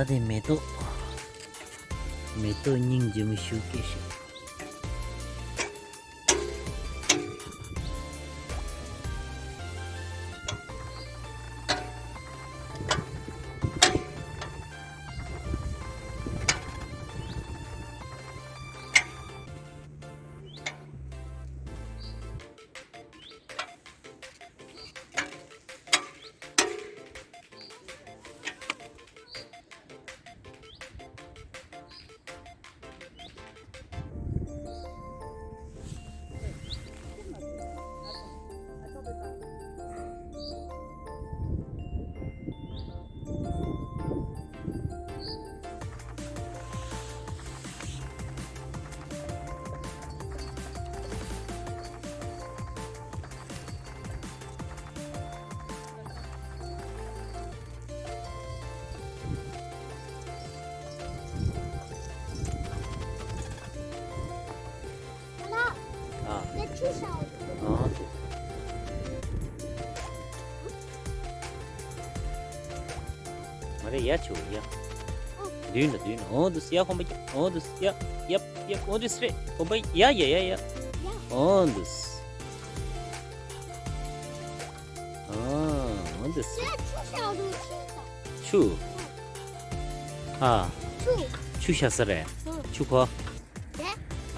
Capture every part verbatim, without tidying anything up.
ད་དེ་མེ་ཏོག་མེ་ཏོག་སྙིང་རྗེ་མོ་ཞུ་སྐད་ཞིག་ཨ། ཨ། མ་རེད་ཡ་ཆུ་ཡ། མདུན་ལ་མདུན་ལ་འོང་དུས་ཡ་ཁོམ་པ་ཡ། འོང་དུས་ཡ། ཡབ་ཡབ་འོང་དུས་རེད་ཁོམ་པ་ཡ་ཡ་ཡ་ཡ། འོང་དུས། ཨ། འོང་དུས་རེད། ཆུ། ཨ། ཆུ་ཤ་ས་རེད། ཆུ་ཁོ།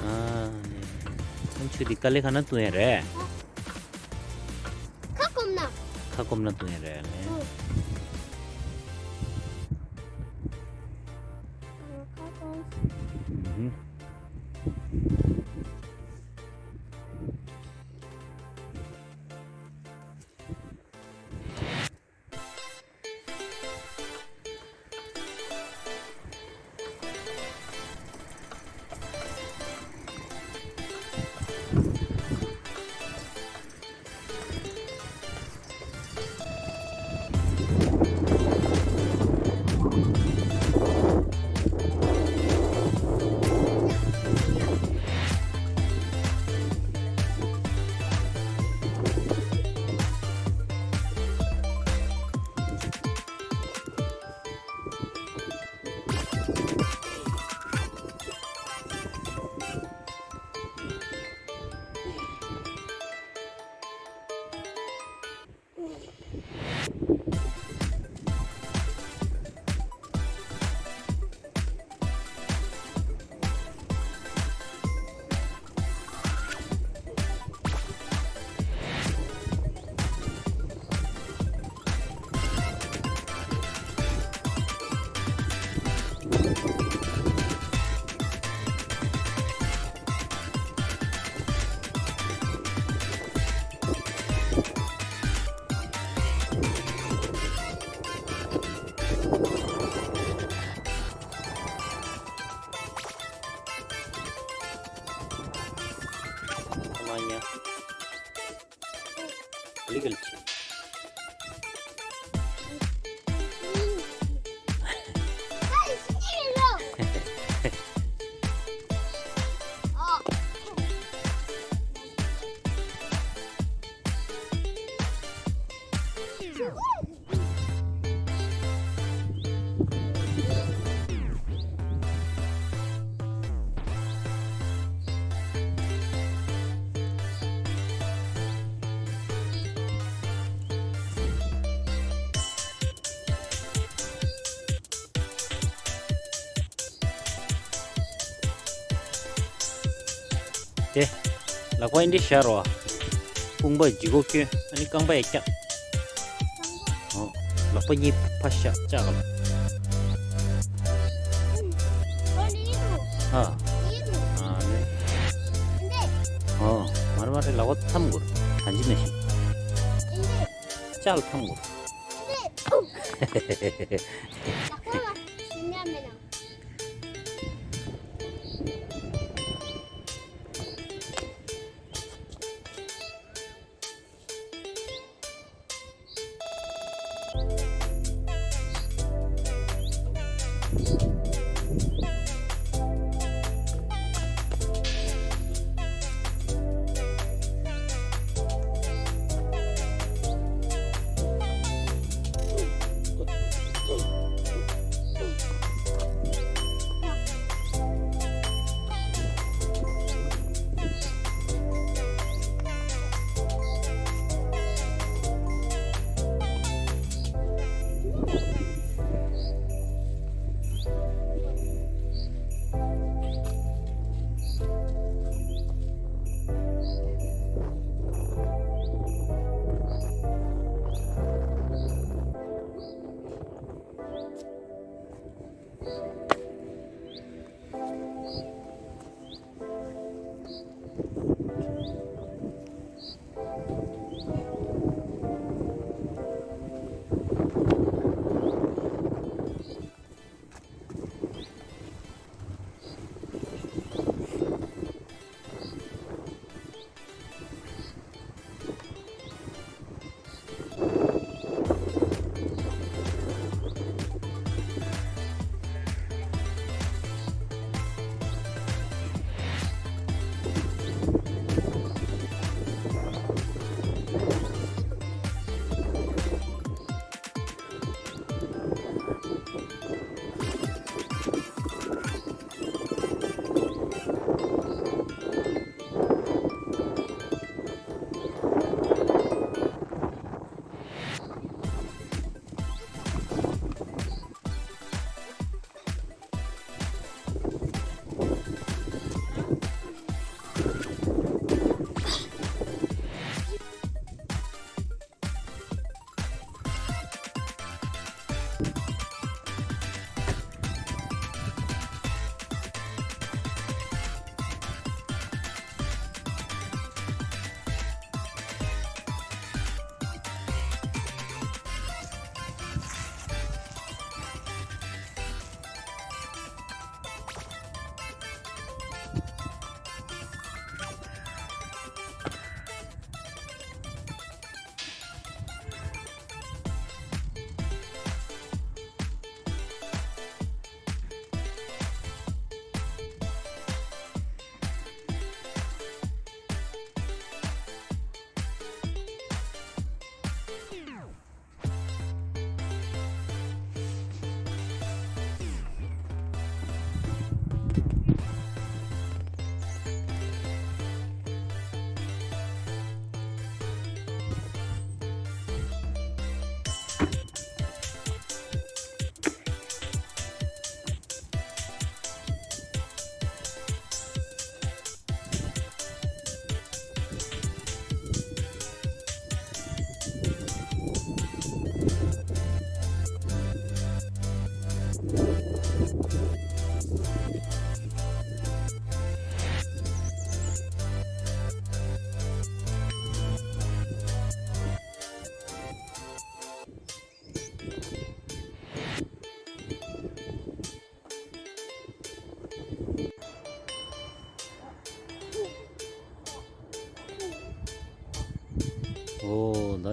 ཨ། ནི། ཁམ་ཆུ་འདི་དཀའ་ལས་ཁ་ན་བཏུང་ཡ་རེད། ཁ་སྐོམ་ན། ཁ་སྐོམ་ན་བཏུང་ཡ་རེད་ནི། ཨུ། ཨུ་ཧུ། དེ། ལག་པ་འདི་འདྲ་བཞག་རོགས། དཔུང་པ་ལྗིད་ཁོག་སྐྱོན། ཨ་ནི་རྐང་པ་ཡ་བཀྱག་ཨོ། ལག་པ་གཉིས་ཕར་བཞག་ལྕགས་ལ། ཨ། ཨ་ནི། ཨོ། མར་མར་ལག་པ་འཐམ་དགོས། གང་ཅི་ན་ཞིག་ལྕགས་ལ་འཐམ་དགོས།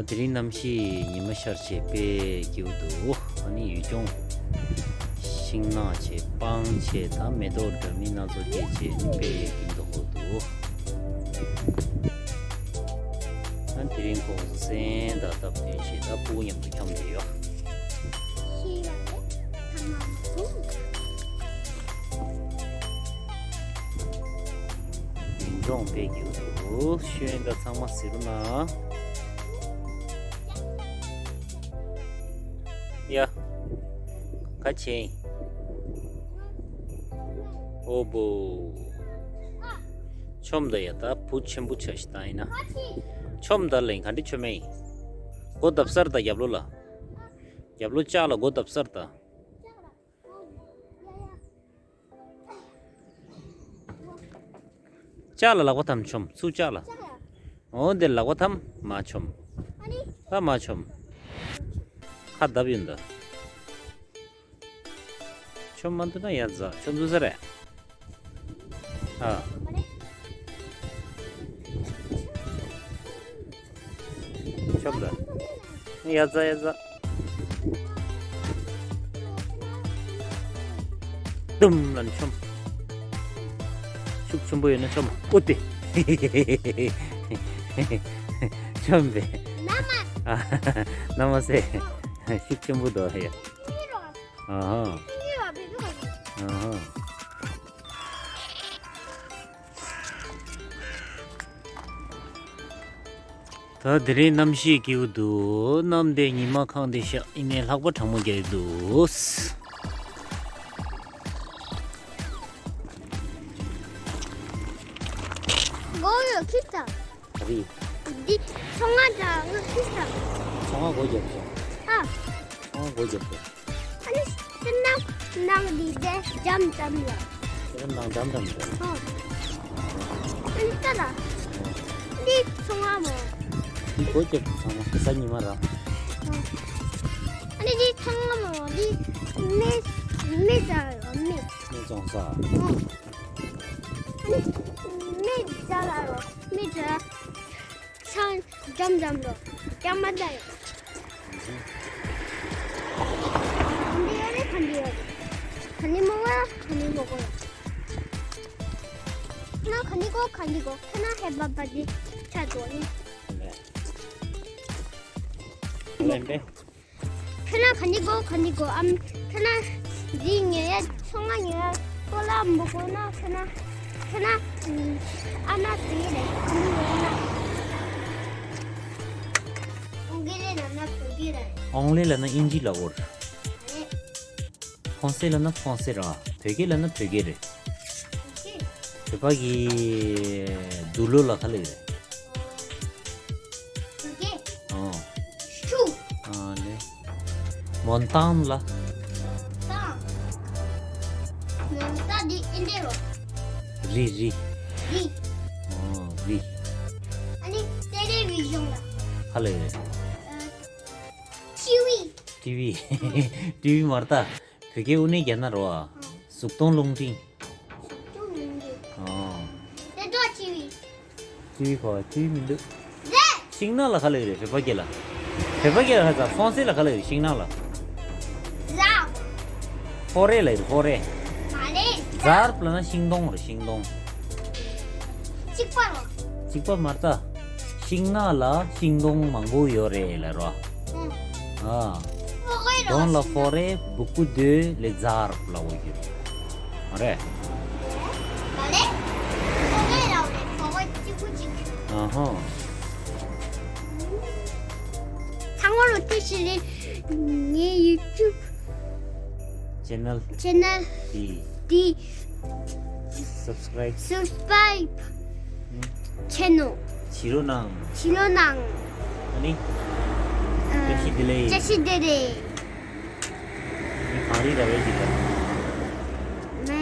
དེ་རིང་གནམ་གཤིས་ཉི་མ་ཤར་བྱས་དཔེ་སྐྱིད་པོ་འདུག་ཨ་ནི་ཡུལ་ལྗོངས་ཤིང་ནགས་བྱས་སྤང་བྱས་ད་མེ་ཏོག་འདྲ་མིན་སྣ་ཚོགས་སྐྱེས་བྱས་ནི་དཔེ་སྐྱིད་མདོག་ཁ་པོ་འདུག་ཨ་དེ་རིང་ཁོང་ཚོ་སེམས་དང་སྟབས་བསྟུན་བྱས་ད་ཕྲུ་གུ་མཉམ་དུ་འཁྱམས་བསྡད་ཡོད། ཡུལ་ལྗོངས་དཔེ་སྐྱིད་པོ་འདུག་ཤོད་ད་ཚང་མ་གཟིགས་རོགས་གནང་། ཡ། ག་བྱེད། ཨོ་བོ། ཆོམ་ད་ཡ་ད་བུ་ཆེན་པོ་ཆ་ཞིག་ད་ཡིན་ན། ཆོམ་ད་ལེན་ག་འདྲ་ཆོམ་མེ་ཡིན། སྒོ་བརྡབ་སར་ད་རྒྱབ་ལོགས་ལ། རྒྱབ་ལོགས་ལྕགས་ལ་སྒོ་བརྡབ་སར་ད། ལྕགས་ལ་ལག་པ་ཐམ་ཆོམ་ཚུར་ལྕགས་ལ། འོ་འདིར་ལག་པ་ཐམ་མ་ཆོམ། ད་མ་ཆོམ། ཁ་བརྡབ་ཡོང་ད། ཆོམ་མ་འདུག་ན་ཡ་ཛ་ཆོམ་འདུག་ས་རེད། ཨ། ཆོམ་ད། ཡ་ཛ་ཡ་ཛ། དུམ་ལ་ནི་ཆོམ། ཤུགས་ཆེན་པོ་ཡོད་ན་ཆོམ། ཨོ་ཏེ། ཆོམ་པས། ན་མ། ཨ། ན་མ་སེ། ཤུགས་ཆེན་པོ་འདུག་ཡ། ཨ་ཧ། ཨ་ཧ། ད་དེ་རིང་གནམ་གཤིས་སྐྱིད་པོ་འདུག་གནམ་བདེ་ཉི་མ་གང་བདེ་ཤག་ཡིན་ནའི་ལྷགས་པ་གྲང་མོ་རྒྱག་གི་འདུག་མགོ་ཡོད་ཁྱི་ད། རི། འདི་ཚོང་ང་ད་ང་ཁྱི་ད། ཚོང་ང་སྒོ་རྒྱབ་ཤག་ཨ། ཚོང་ང་སྒོ་རྒྱབ་ཤག་ཨ་ནི་སེམས་ནང་ནང་འདི་དེ་འཇམ་འཇམ་ལ། སེམས་ནང་འཇམ་འཇམ་ལ། ཨོ། ཨ་ནི་ད་ལ། འདི་ཚོང་ང་མོ། འདི་སྒོ་རྒྱབ་ཚང་མ་གཟའ་ཉི་མ་ར། ཨོ། ཨ་ནི་འདི་ཚོང་ང་མོ་འདི་མི་མི་ཟ་ར་མི། མི་བཙོང་ས། ཨོ། ཨ་ནི་མི་ཟ་ར་རོ་མི་ཟ། ཆང་འཇམ་འཇམ་རོ། རྐྱང་མ་འདའ་ཡོད། འདི་ཡོད་རེད་ག་འདི་ཡོད་རེད། ག་ནི་མོ་བ་ག་ནི་མོ་གོ་ཡོད། ན་ག་ནི་གོ་ག་ནི་གོ་ཁ་ན་ཧེ་བ་བ་འདི་ཆ་འགྲོ་ནི། ལེན་པས། ཁྱོད་རང་ག་འདི་དགོས་ག་འདི་དགོས་ཨམ། ཁྱོད་རང་འདི་ཉོ་ཡ་ཚོང་ང་ཉོ་ཡ་ཀོ་ལ་མི་དགོས་ན་ཁྱོད་རང་ཁྱོད་རང་ཨ་མ་དེ་རེད་ཨ་མ་ཉོ་ཡ་ན། ཨོང་ཀི་ལེ་ལབ་ན་བོད་སྐད་རེད། ཨོང་ལེ་ལབ་ན་ཨིན་ཇི་ལབ་དགོས་རེད། ཧྥོང་སེ་ལབ་ན་ཧྥོང་སེ་ར། བོད་སྐད་ལབ་ན་བོད་སྐད་རེད། བོད་པ་གི་དུག་ལོག་ལ་ག་ལབ་རེད། ཨོ། མོན་ཏང་ལ། རི་རི། ཨོ་རི། ཨ་ནི་ཏེ་ལེ་བི་ཞོན་ལ། ག་ལབ་རེད། ཊི་ཝི། ཊི་ཝི། ཊི་ཝི་མ་རེད་ད། བོད་སྐད་དབུ་ནས་རྒྱག་ན་རོ། གཟུགས་མཐོང་རླུང་འཕྲིན། གཟུགས་མཐོང་རླུང་འཕྲིན། ཨོ། དེ་ཏོ་ཊི་ཝི། ཊི་ཝི་གོ་ཊི་ཝི་མི་འདུག་རེད། ཤིང་ནགས་ལ་ག་ལབ་ཀྱི་རེད་བོད་པ་སྐད་ལ། བོད་པ་སྐད་ལ་ག་ཚ་ཧྥོང་སེ་ལ་ག་ལབ་ཀྱི་རེད་ཤིང་ནགས་ལ། ར། ཧོ་རེ་ལབ་ཀྱི་རེད་ཧོ་རེ། མ་རེད། ཛར་ལབ་ན་ཤིང་སྡོང་རེད་ཤིང་སྡོང་། གཅིག་པ་རོ། གཅིག་པ་མ་རེད་ད། ཤིང་ནགས་ལ་ཤིང་སྡོང་མང་པོ་ཡོད་རེད་ལབ་རོ། ཨ། སྡོང་ལ་ཧོ་རེ་སྦུ་གུ་དོད་ལེ་ཛར་ལབ་འོ་ཡོད། མ་རེད། མ་རེད། ཧོ་རེ་ལབ་རེད་ཧོ་རེ་གཅིག་པུ་གཅིག་ཨ་ཧོ། ཚང་མ་ལོ་ཏི་ཤི་ལེ། ངའི་ཡུ་ཊུབ་ཅེ་ནལ། ཅེ་ནལ། དེ། དེ། སབ་སི་ཀ་རའིབ། སབ་སི་ཀ་རའིབ། ཨུ། ཆེ་ནོ། བྱེད་རོགས་གནང་། བྱེད་རོགས་གནང་། ཨ་ནི། ཨ། བཀྲ་ཤིས་བདེ་ལེགས། བཀྲ་ཤིས་བདེ་ལེགས། ནི་གངས་རི་ར་བའི་ཅིག་ལ། མེ།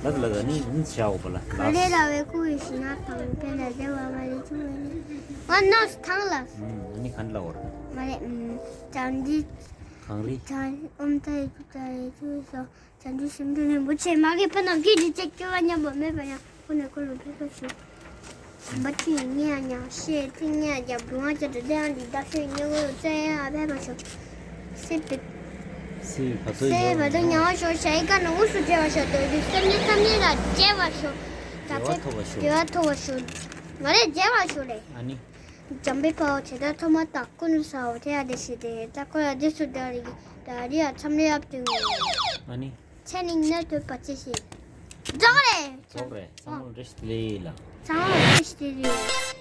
ལ་ལ་ལ་ནི་ནི་བྱ་འོག་པ་ལ་ལ། གངས་རི་ར་བའི་ཁུ་ཡི་ཤི་ན་གངས་པེ་ལ་བདེ་བ་མ་རེད་ཚུ་རེད། ང་ནོ་སི་ཐང་ལ། ཨུ་ནི་གངས་རི་ལ་འོར། མ་རེད་ཨུ། གངས་རི། གངས་རི་ཨོམ་ཐ་ཡི་ཐུ་ཐ་ཡི་ཐུ་སོ། བྱང་ཆུབ་སེམས་དཔའ་རིན་པོ་ཆེ་མ་གི་ཕ་ནང་གི་ལུས་ཅེ་སྐྱོ་བ་མཉམ་པོ་མེད་པ་ཡང་ཁོ་ནས་ཁོ་ལ་ཕེབས་པ་ཞུ། བྱམས་པ་ཁྱོད་ཉལ་ཡང་ཤེས་ཐིག་ཉལ་རྒྱབ་རུང་ཨ་ཅག་དུ་དེ་ཡང་འདི་ད་ཤོད་ཉལ་གོ་བཙན་ཡང་ཨ་ཕས་པ་ཤོ། སི་པི། སི་བ་ཚོ་སི་བ་ཚོ་ཉལ་ཤོ་ཞའི་ཀ་ནང་ངུ་སུ་བརྗེ་བ་ཤོ་དོ་དུ་སེམས་ཉལ་སེམས་ཉལ་ལ་བརྗེ་བ་ཤོ། ད་བདེ་བ་ཕེབས་ཐོབ་པ་ཤོ། བདེ་བ་ཐོབ་པ་ཤོ། ང་ལས་བརྗེ་བ་ཤོ་ལེ། ཨ་ནི། འཇམ་པའི་ཕ་བོ་བྱེད་ད་ཐོག་མ་ད་ཀུན་ས་བོ་དེ་ཡ་དེ་ཤི་དེ་ད་ཁོ་ཡ་དེ་སུ་དེ་རི་ད་རི་ཡ་མཚམས་རེ་ཡབ་དུ། ཨ་ནི། ཚེ་ནི་གནད་དུ་བ་ཚེ་ཤི། རྫོགས་རེད། རྫོགས་རེད། ཚང་མ་བཀྲ་ཤིས་བདེ་ལེགས་ལ། ཚང་མ་བཀྲ་ཤིས་བདེ་ལེགས།